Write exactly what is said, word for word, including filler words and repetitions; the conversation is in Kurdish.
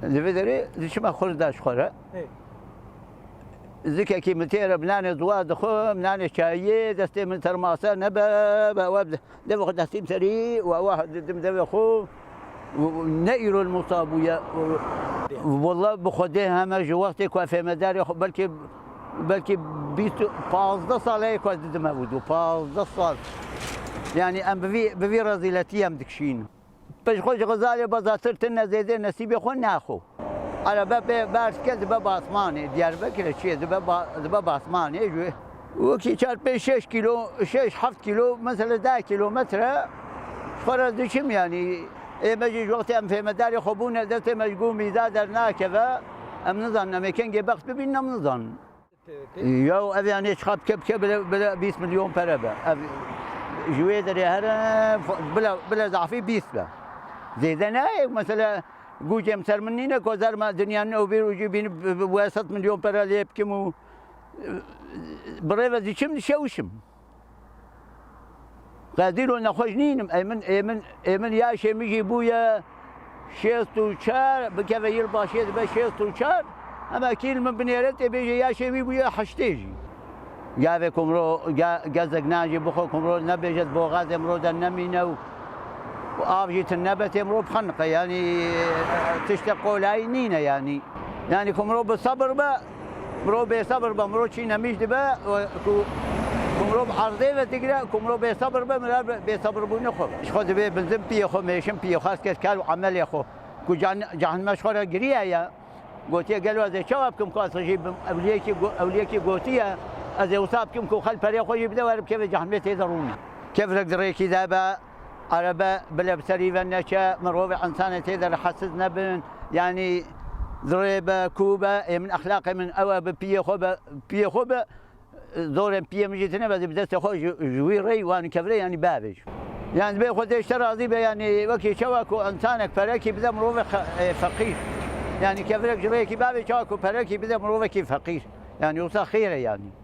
Di vê derê diçime xurt de ji xwe re. Hey. Zikekî min tê re bi nanê ziwa dixwe, bi nanê çayiyê, destê min termasa nebe, be we bi devê xwe destîm serî, we we didim devê xwe. Ne îro li Musa bûye. Walla bi Xwedê heme ji wextê ku fêmedarê xwe belkî, belkî bîst, pazdeh sal heye ku ez didim ev û du, pazdeh sal. Yani em bi vî, bi vî rezîletî em dikişîn. Pişt xwe ji Xizalê bezatir tine zêdê nesîbê xwe naxo. Arebe bê berz ke dibe Basmanê, Diyarbekirê çi ye, dibe ba-, dibe Basmanê ji wê. Wekî çar pênc şeş kîlo, şeş heft kîlo, mesela deh kîlometre xwe re diçim yani. Ê me jî ji wextê em fêmedarê xwe bûne, destê me ji gû mîza dernakeve, em nizanin, em ê kengê bext bibînin, em nizanin. Ya ev yani çiqa bike bike bile, bile bîst milyon pere be. Ev ji wê derê here bile, bile zafî bîst be. Zêde ne, mesela gucê em ser min nîne ku zer me dinya ne û bîr û jî bînî bi, bi, bi sed milyon pere lê bikim û, e, bi rê ve diçim dişewişim. Qedîro nexweş nînim. Ê min, ê min, ê min yaşê min jî bûye şêst û çar, bikeve yil başê dibe şêst û çar. Hema kî li min binêre tê bêje yaşê wî bûye heştê jî. Gavê ku miro, ge-, gezek nan jî bixwe ku miro nebêje di boxazê miro de nemîne û, û av jî tune be tê miro bixeniqe. Yanî, e, tiştek qolayî nîne yanî. Yanî ku miro bi sebir be, miro bêsebir be, miro çînemîş dibe, e, ku, ku miro bi erdê ve digire, ku miro bêsebir be, miro bêsebirbûnê xwe be. Ji xwe divê bizin piyê xwe, mêşin piyê xwe, ez kes kar û emelê xwe. Ku can-, cehenneme ji xwe re giriye ye. Gotiye, gelo ez ê çawa bikim ku ez jî bim? Ewliyekî go-, ewliyekî gotiye, ez ê wisa bikim ku xel perê xwe jî bide, were bikeve cehennimê tê de rûne. Kevirek di rêkî de be, arebe bile bi serî ve neçe, mirovê insanê tê de rehetsiz nebin. Yanî di rê be, ku be, ê min exlaqê min ew e, bi piyê xwe be, piyê xwe be, zorên piyê min jî tine be, bi destê xwe ji, ji wî rey wan kevire, yanî bavêj. Yanî dibê Xwedê ji te razî be, yanî wekî çawa ku însanek perekî bide mirovê xe-, e, feqîr. Yanî kevirek ji rêyekî bavê çawa ku perekî bide mirovekî feqîr. Yanî wisa xêr e yanî.